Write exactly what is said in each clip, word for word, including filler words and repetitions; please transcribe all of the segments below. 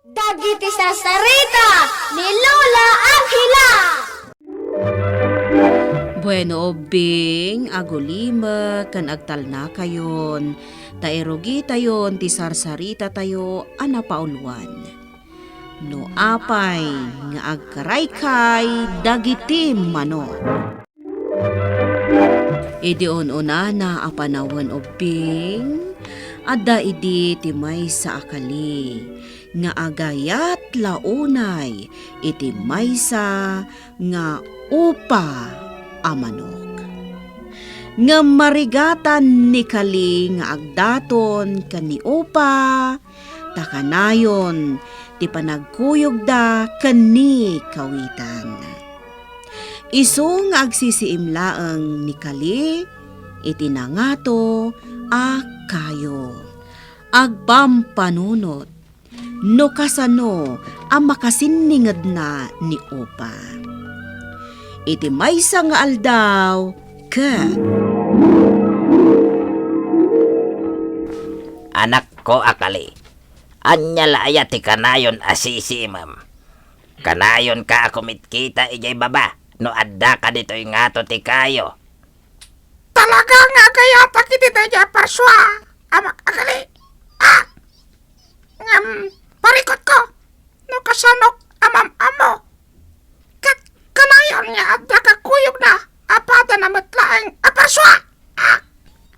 Dagiti sarsarita ni Lola Angela. Bueno, ubbing, agulimek ken agtalnakayon, ta irugitayon ti sarsaritatayo a napauluan. No apay nga agkaraykay dagiti manok. Idi un-unana a panawen, ubbing, adda idi ti maysa a kali nga agayat la unay iti maysa nga upa a manok. Ngem marigatan ni kali nga agdaton ken ni upa, ta kanayon ti panagkuyogda ken ni kawitan. Isu nga agsisiim laeng ni kali iti nangato a kayo. Agpampanunot no kasano a makasinningedna ni upa. Iti maysa nga aldaw, ket Anakko a kali, ania la aya ti kanayon a sisiimem? Kanayonka a kumitkita idiay baba no addaka ditoy ngato ti kayo. Talaga nga agayatak iti daydiay a parsua, amak a kali. Ah! Ngem, parikutko, no kasanok a mam-ammo, ket kanayon nga adda kakuyogna a padana met laeng a parsua. Ah!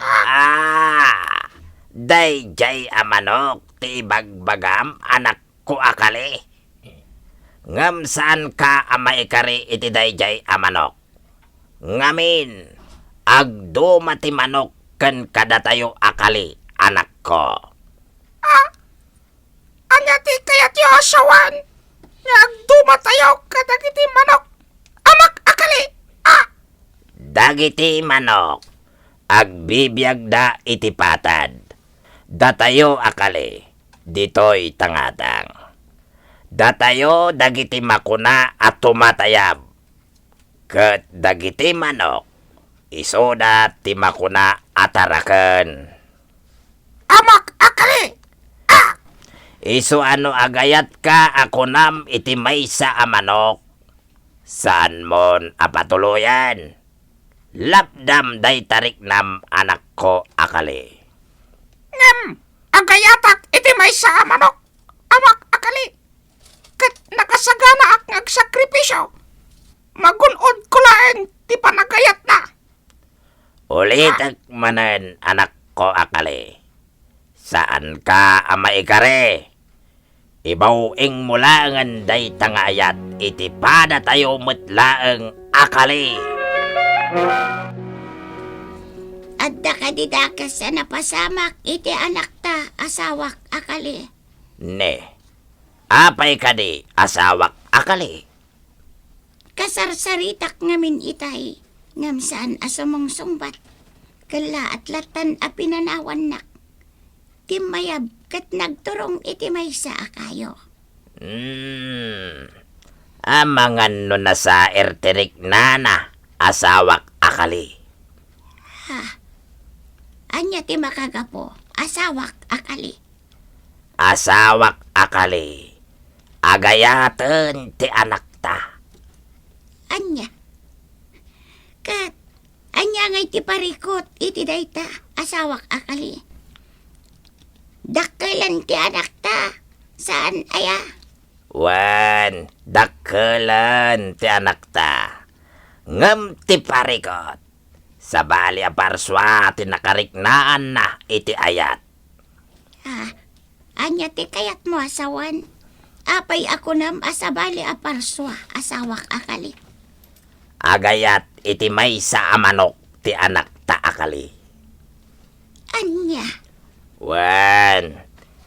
Ah! Daydiay a manok ti ibagbagam, anakko a kali. Ngem saanka a maikari iti daydiay a manok. Ngamin, agduma ti manok ken kadatayo a kali, anakko. Ah, ania ti kayatyo a sawen nga agdumatayo kadagiti manok, amak a kali? Ah! Dagiti manok, agbibiagda iti patad. Datayo a kali, ditoy tangatang. Datayo dagiti makuna a tumatayab. Ket dagiti manok, isuda ti makuna a taraken. Amak a kali! Ah! Isu a no agayatka a kunam iti maysa a manok, saanmon a patuloyen. Lapdam dayta riknam, anakko a kali. Ngem agayatak iti maysa a manok, amak a kali. Ket nakasaganaak nga agsakripisio, magun-odko laeng ti panagayatna. Ulitek manen, anakko a kali. Saanka a maikari. Ibaw-ingmo laengen dayta nga ayat iti padatayo met laeng a kali. Adda kadi dakes a napasamak iti anakta, asawak a kali? Ne, apay kadi, asawak a kali? Kasarsaritak ngamin itay, ngem saan a sumungsungbat. Kellaat lattan a pinanawannak. Timmayab ket nagturong iti maysa a kayo. Hmm. Amangan no nasaer ti riknana, asawak a kali. Ha? Ania ti makagapu, asawak a kali? Asawak a kali, agayaten ti anakta. Ania? Ket ania ngay ti parikut iti dayta, asawak a kali? Dakkelen ti anakta, saan aya? Wen, dakkelen ti anakta. Ngem ti parikut, sabali a parsua ti nakariknaanna iti ayat. Ah, ania ti kayatmo a sawen? Apay a kunam a sabali a parsua, asawak a kali? Agayat iti maysa a manok ti anakta a kali. Ania? Wen,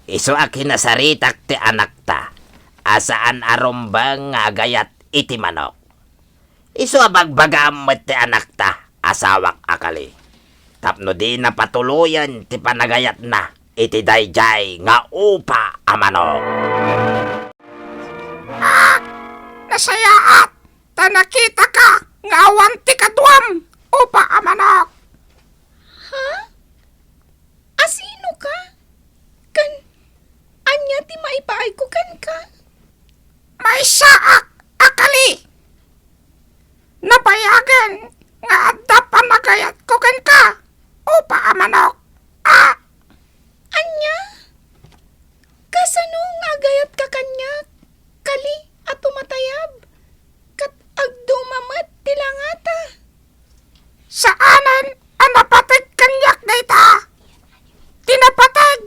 isu a kinasaritak ti anakta a saan a rumbeng nga agayat iti manok. Isu a bagbagaam met ti anakta, asawak a kali, tapno dina patuloyen ti panagayatna iti daydiay nga upa a manok. Ah! Nasayaat ta nakitaka nga awan ti kaduam, upa a manok. Ha? Asinoka? Ken ania ti maipaayko kenka? Maysaak a kali. Nabayagen nga adda panagayatko kenka, upa a manok. Ah! Ania? Kasano nga agayatka kaniak, kali a tumatayab? Ket agduma met ti langata. Saanen a napateg kaniak dayta. Ti napateg,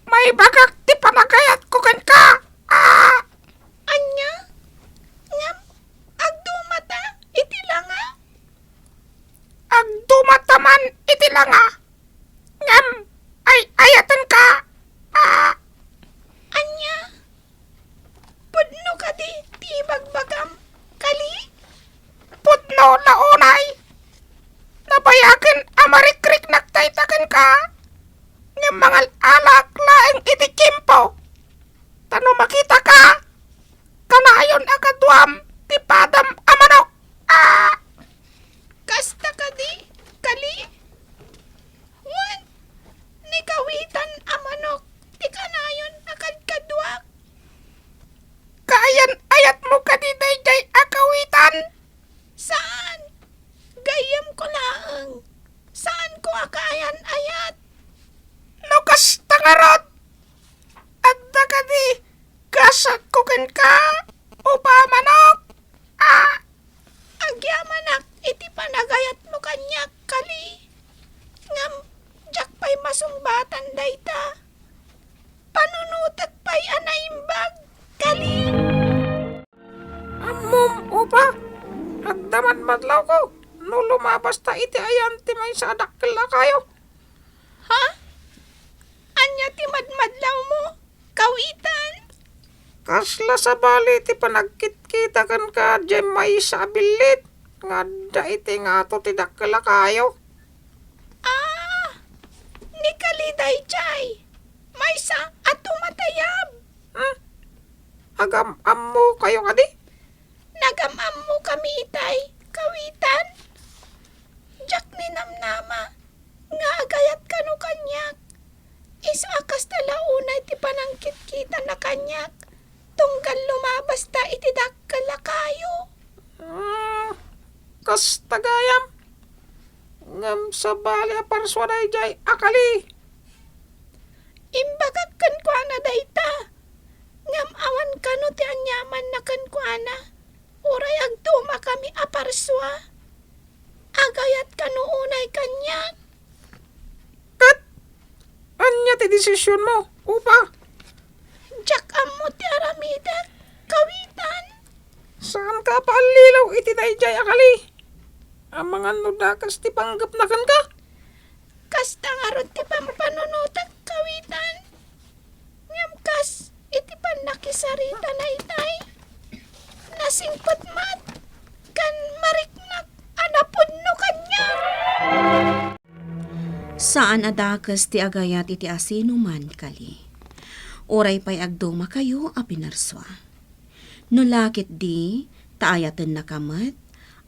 maibagak ti panagayatko kenka. Ah! Ania? Ngem agdumata iti langa? Agdumata man iti langa. Ngem ay-ayatenka. Ah! Ania? Pudno kadi ti ibagbagam, kali? Pudno la unay. Nabayagen a marikriknak dayta kenka, ngem mangal-alak laeng iti tiempo. Ta no makitaka, kanayon a kaduam ti padam a manok. Ah! Kasta kadi, kali? Wen, ni kawitan a manok ti kanayon a kadkaduak. Kaayan-ayatmo kadi daydiay a kawitan? Saan. Gayyemko laeng. Saanko a kaayan-ayat. No kasta ngarud, adda kadi gasatko kenka, upa a manok? Ah! Agyamanak iti panagayatmo kaniak, kali. Ngem diak pay masungbatan dayta. Panunotek pay a naimbag, kali. Ammom, upa, adda madmadlawko no lumabasta iti ayan ti maysa a dakkel a kayo. Ha? Ania ti madmadlawmo, kawitan? Kasla sabali ti panagkitkita kenka diay maysa a billit nga adda iti ngato ti dakkel a kayo. Ah, ni kali daydiay. Maysa a tumatayab. Hmm? Agam-ammo kayo kadi? Nagam-ammokami itay, kawitan. Diak ninamnama nga agayat kano kaniak. Isu a kasta la unay ti panangkitkitana kaniak, tunggal lumabasta iti dakkel a kayo. Ah, kasta gayam. Ngem sabali a parsua daydiay a kali. Imbagak kenkuana dayta, ngem awan kano ti aniamanna kenkuana, uray agdumakami a parsua. Agayat kano unay kaniak. Ket ania ti desisionmo, upa? Diak ammo ti aramidek, kawitan. Saanka a paallilaw iti daydiay a kali. Amangan no dakes ti panggepna kenka? Kasta ngarud ti pampanunotek, kawitan. Ngem kas iti pannakisaritana itay, nasingpet met ken mariknak a napudno kaniak. Saan a dakes ti agayat iti asinoman, kali. Uray pay agdumakayo a pinarsua. No la ketdi, ta ayatennaka met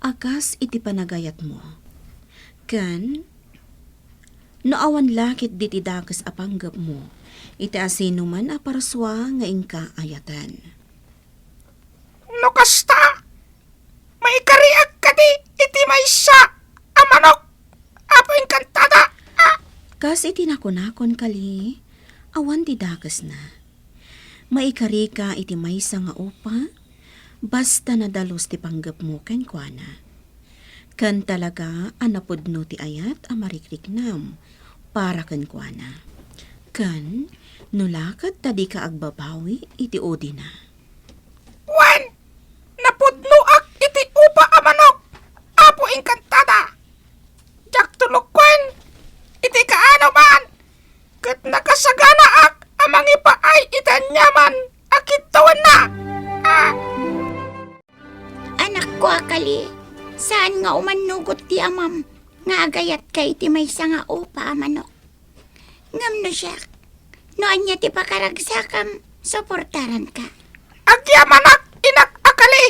a kas iti panagayatmo. Ken no awan la ketdi ti dakes a panggepmo iti asinoman a parsua nga inka ayaten. No kasta, maikariak kadi iti maysa a manok, Apo Enkantada? Ah! Kas iti nakunakon, kali, awan ti dakesna. Maikarika iti maysa nga upa, basta nadalus ti panggepmo kenkuana. Ken talaga a napudno ti ayat a marikriknam para kenkuana. Ken no la ket ta dika agbabawi iti udina. Wen, napudnoak iti upa a manok, Apo Enkantada. Diak tulokuen iti kaanoman, ket nakasaganaak a mangipaay iti aniaman a kiddawenna. Ah! Anakko a kali, saan nga umannugot ti amam nga agayatka iti maysa nga upa a manok. Ngem no siak, no ania ti pakaragsakam, suportaranka. Agyamanak, inak a kali,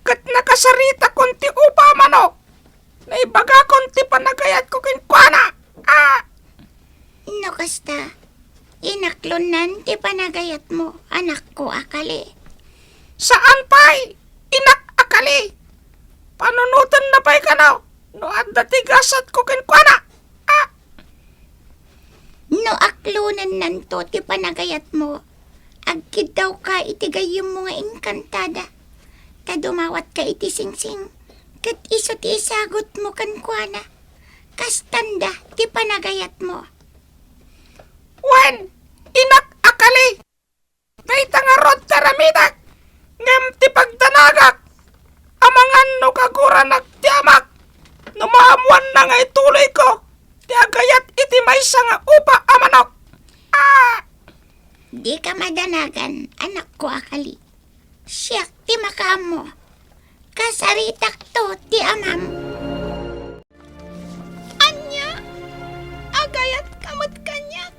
ket nakasaritakon ti upa a manok. Naibagakon ti panagayatko kenkuana. Ah! No kasta, inaklonnan ti panagayatmo, anakko a kali. Saan pay, inak a kali. Panunotenna pay kano no adda ti gasatko kenkuana. Ah! No aklonennanto ti panagayatmo, agkiddawka iti gayyemmo nga engkantada, ta dumawatka iti singsing, ket isu ti isagutmo kenkuana. Kastanda ti panagayatmo. Wen, inak a kali, dayta ngarud ti aramidek, ngem ti pagdanagak, amangan no kaguranak ti amak, no maammoanna nga ituloyko ti agayat iti maysa nga upa a manok. Ah! Dika madanagan, anakko a kali. Siak ti makaammo. Kasaritakto ti amam. Ania? Agayatka met kaniak,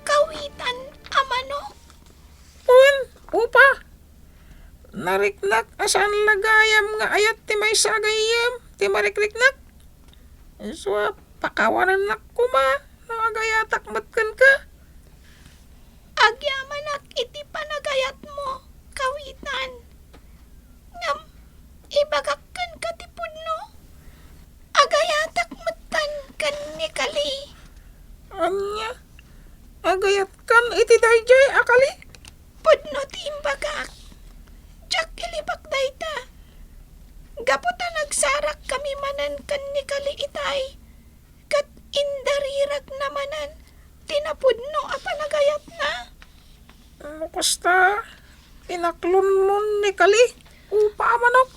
kawitan a manok? Wen, upa. Nariknak a saan la gayam nga ayat ti maysa a gayyem ti marikriknak. Isu a pakawanennak koma no agayatak met kenka. Agyamanak iti panagayatmo, kawitan. Ngem ibagak kenka ti pudno. Agayatak metten ken ni Kali. Ania? Agayatkan iti daydiay a kali? Pudno ti imbagak. Diak ilibak dayta. Gapu ta nagsarakkami manen ken ni Kali itay, ket indariragna manen ti napudno a panagayatna. No kasta, inaklonmon ni Kali, upa a manok.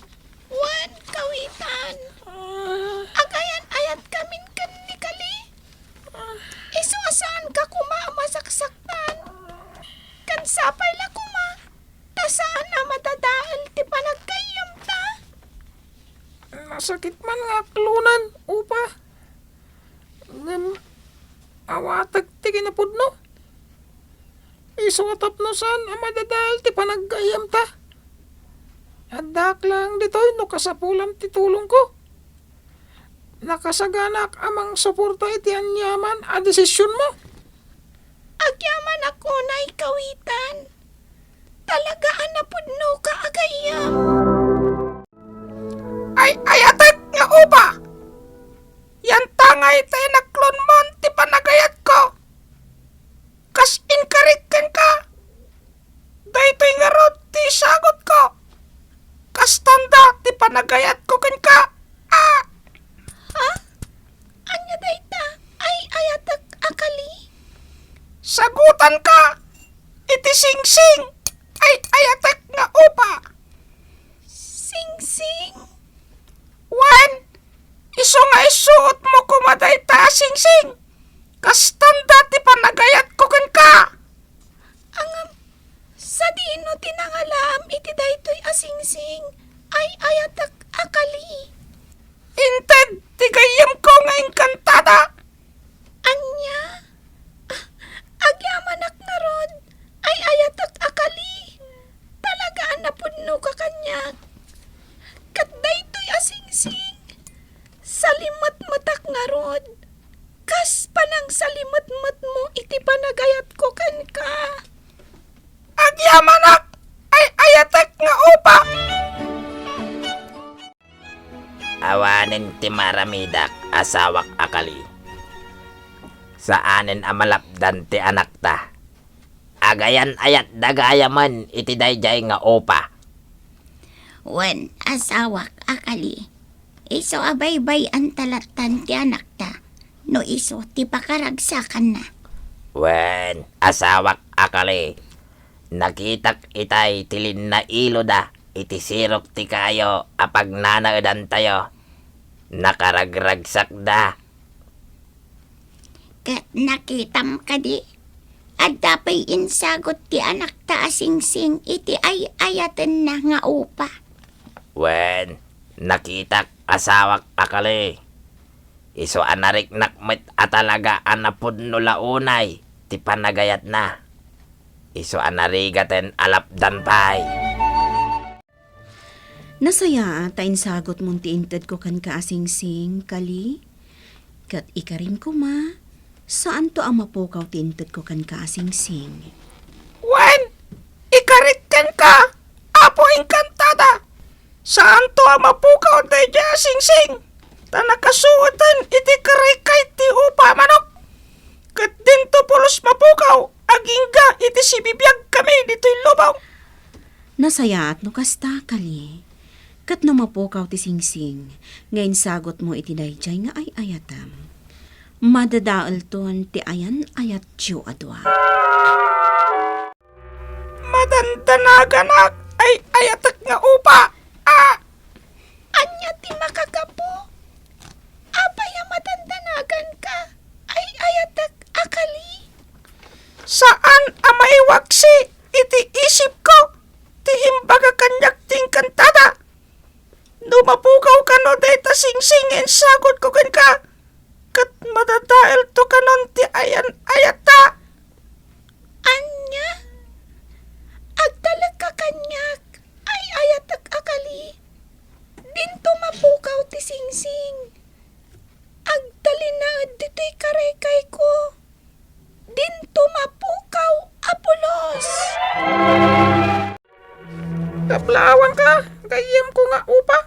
Wen, kawitan. Ah. Agayan-ayatkamin ken ni Kali. Ah. Isu a saanka koma a masaksaktan. Ken sapay la koma, ta saan a madadael ti panaggayyemta. Nasakit man nga aklonen, upa. Ngem awatek ti kinapudno. Isu a tapno saan a madadael ti panaggayyemta. Addaak laeng ditoy no kasapulan ti tulongko. Nakasaganak a mangsuporta iti aniaman a desisionmo. Agyamanak unay, kawitan. Talaga a napudnoka a gayyem. Ay-ayatek nga upa! Yantangay ta inaklonmon ti panagayatko. Kas inkarik kenka, daytoy ngarud ti isagutko. Kastanda ti panagayatko kenka. Ah! Ha? Ania dayta? Ay-ayatek a kali? Sagutanka iti singsing. Ay-ayatek nga upa. Singsing? Wen, isu nga isuotmo koma dayta a singsing. Kastanda ti panagayatko kenka. Ngem, sadino ti nangalaam iti daytoy a singsing? Ay-ayatek a kali. Inted ti gayyemko nga engkantada. Ania? Ah, agyamanak ngarud. Ay-ayatek a kali. Talaga a napudnoka kaniak. Ket daytoy a singsing, salimetmetak ngarud, kas panangsalimetmetmo iti panagayatko kenka. Agyamanak, ay-ayatek nga upa. Awanen ti maramidak, asawak a kali. Saanen a malapdan ti anakta. Agayan-ayatda gayamen iti daydiay nga upa. Wen, asawak a kali, isu a baybay-anta lattan ti anakta no isu ti pakaragsakanna. Wen, asawak a kali, nakitak itay ti linnailoda iti sirok ti kayo a pagnanaedantayo. Nakaragragsakda. Ket nakitam kadi? Adda pay insagut ti anakta a singsing iti ay-ayatenna nga upa. Wen, nakitak, asawak a kali. Isu a nariknak met a talaga a napudno la unay ti panagayatna. Isu a narigaten a lapdan pay. Nasayaat ta insagutmon ti intedko kenka a singsing, kali. Ket ikarim koma, saanto a mapukaw ti intedko kenka a singsing. Wen, ikarik kenka, a gapu inkantada. Saanto a mapukaw daydiay a singsing, ta nakasuoten iti karaykay ti upa a manok. Ket dinto pulos mapukaw agingga iti sibibiagkami ditoy lubong. Nasayaat no kasta, kali. Ket no mapukaw ti singsing nga insagutmo iti daydiay nga ay-ayatem, madadaelton ti ayan-ayatyo a dua. Madandanaganak, ay-ayatek nga upa. Ah! Ania ti makagapu? Apay a madandanaganka, ay-ayatek a kali? Saan a maiwaksi iti isipko ti imbaga kaniak ti inkantada. No mapukaw kano dayta singsing nga insagutko kenka, ket madadaelto kanon ti ayan-ayatta. Ania? Agtalekka kaniak, ay-ayatek a kali. Dinto mapukaw ti singsing. Agtalinaed ditoy karaykayko. Dinto mapukaw a pulos. Kablaawanka, gayyemko nga upa.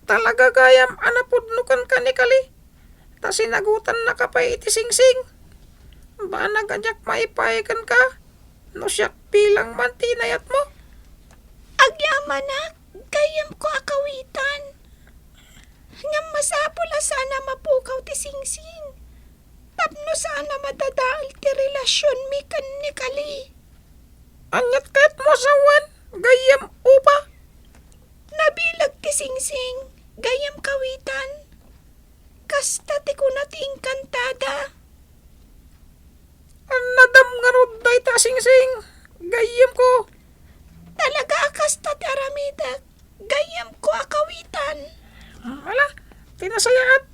Talaga gayam a napudno kenka ni kali, ta sinagutannaka pay iti singsing. Banag a diak maipaay kenka no siak bilang man ti inayatmo. Agyamanak, gayyemko a kawitan. Ngem masapul a saan a mapukaw ti singsing tapno saan a madadael ti relasionmi ken ni kali. Aniat kayatmo a sawen, gayyem upa? Nabileg ti singsing, gayyem kawitan. Kasta ti kuna ti inkantada. Nadam ngarud dayta a singsing, gayyemko. Talaga a kasta ti aramidek, gayyemko a kawitan. Ala, ti nasayaat.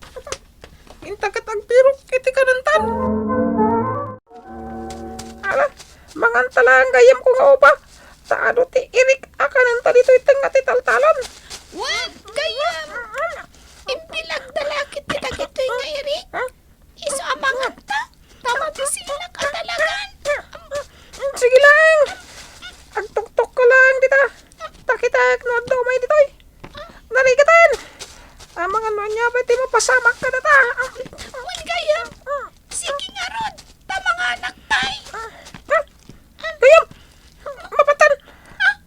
Inta ket agbirok iti kanentan. Ala, manganta laeng gayyemko nga upa. Ta adu ti irik a kanenta ditoy tengnga ti taltalan. Wen, gayyem! Imbilagda la ketdi dagitoy nga irik. Isu a manganta, ta mabisinnak a talagan. Sige laeng. Agtuktokka laeng dita. Ta kitaek no adda umay ditoy. Narigaten. Amangan no ania pay ti mapasamak kadata. Wen, gayyem. Sige ngarud, ta manganak tay. Gayyem! Mapatan!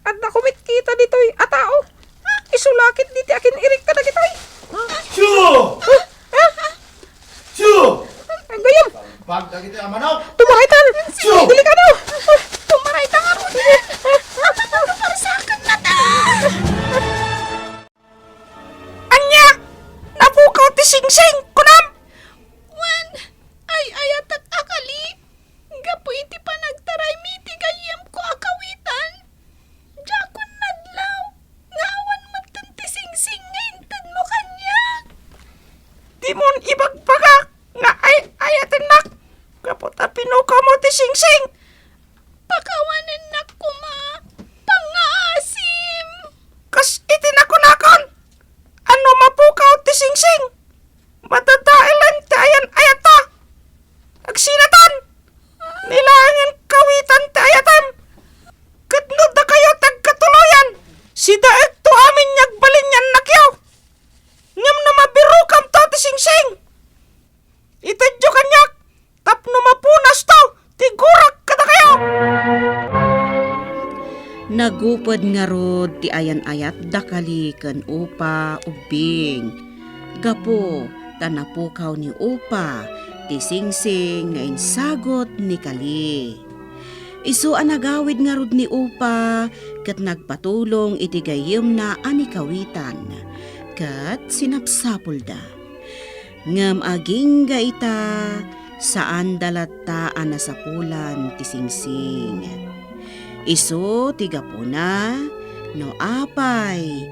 Adda kumitkita ditoy a tao. Isu la ketdi ti akin-irik kadagitoy. Siu! Siu! Gayyem! Salbag dagiti a manok! Tumaraytan! Siu! Delikado! Tumarayta ngaruden! Apanuparsakan nata! Ania? Napukaw ti singsing, kunam? Wen, ay-ayatek a kali, gapu iti panagtaraymi iti gayyemko a kawitan. Diakon nadlaw nga awan metten ti singsing nga intedmo kaniak. Dimon ibagbagak nga ay-ayatennak gapu ta pinukawmo ti singsing. Pakawanennak koma, pangngaasim. Kas iti nakunakon, a no mapukaw ti singsing, madadaelen ti ayan-ayatta. Agsinatan, ni laengen kawitan ti ayatem. Ket no dakayo ti agkatuloyan, sidaekto amin nga agbalin nga annakyo. Ngem no mabirukamto ti singsing, itedyo kaniak tapno mapunasto ti gurak kadakayo. Nagupod ngarud ti ayan-ayat da Kali ken Upa Ubbing, gapu ta napukaw ni Upa ti singsing nga insagut ni Kali. Isu a nagawid ngarud ni Upa ket nagpatulong iti gayyemna a ni Kawitan, ket sinapsapulda. Ngem agingga ita, saanda latta a nasapulan ti singsing. Isu ti gapuna no apay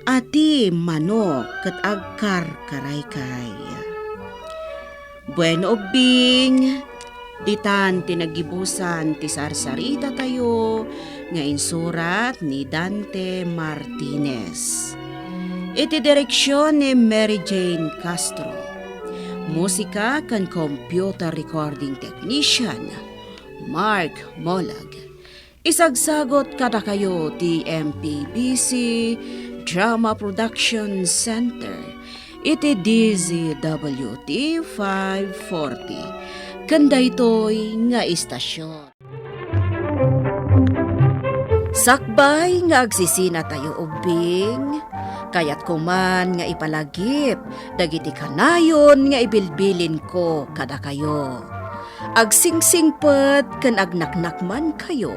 a ti manok ket agkarkaraykay. Bueno, Ubbing, ditan ti naggibusan ti sarsaritatayo nga insurat ni Dante Martinez. Iti direksion ni Mary Jane Castro. Musika ken computer recording technician, Mark Molag. Isagsagot kadakayo ti M P B C Drama Production Center iti D Z W T five forty ken daytoy nga istasyon. Sakbay nga agsisinatayo ubbing, kayatko man nga ipalagip dagiti kanayon nga ibilbilinko kadakayo. Agsingsingpet ken agnaknakmankayo,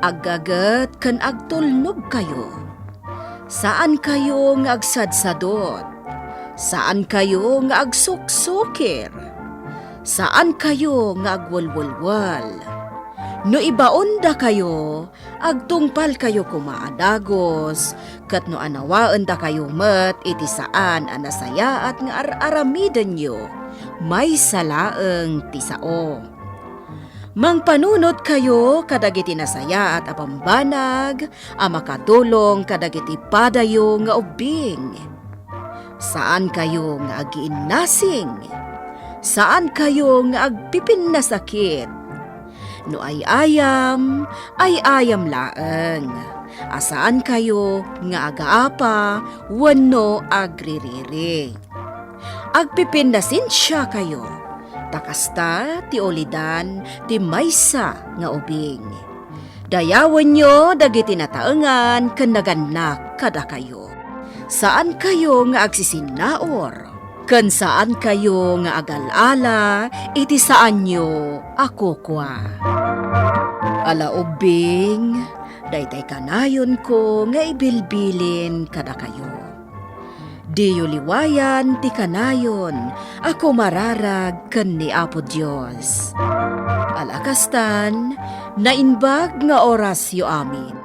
aggaget ken agtulnogkayo. Saankayo nga agsadsadot, saankayo nga agsuksukir, saankayo nga agwelwelwel. No ibaondakayo, agtungpalkayo koma a dagus, ket no anawaendakayo met iti saan a nasayaat nga ar-aramidenyo, maysa laeng ti sao. Mangpanunotkayo kadagiti nasayaat a bambanag a makatulong kadagiti padayo nga ubbing. Saankayo nga agiinnasing. Saankayo nga agpipinnasakit. No ay-ayam, ay-ayam laeng. A saankayo nga agaapa wenno agririri. Agpipinnasensiakayo, ta kasta ti ulidan ti maysa nga ubing. Dayawenyo dagiti nataengan ken nagannak kadakayo. Saankayo nga agsisinnaur, ken saankayo nga agal-ala iti saanyo a kukua. Ala ubbing, daytay kanayonko nga ibilbilin kadakayo. Diyo liwayan ti kanayon a kumararag ken ni Apo Dios. Ala kastan, naimbag nga orasyo amin.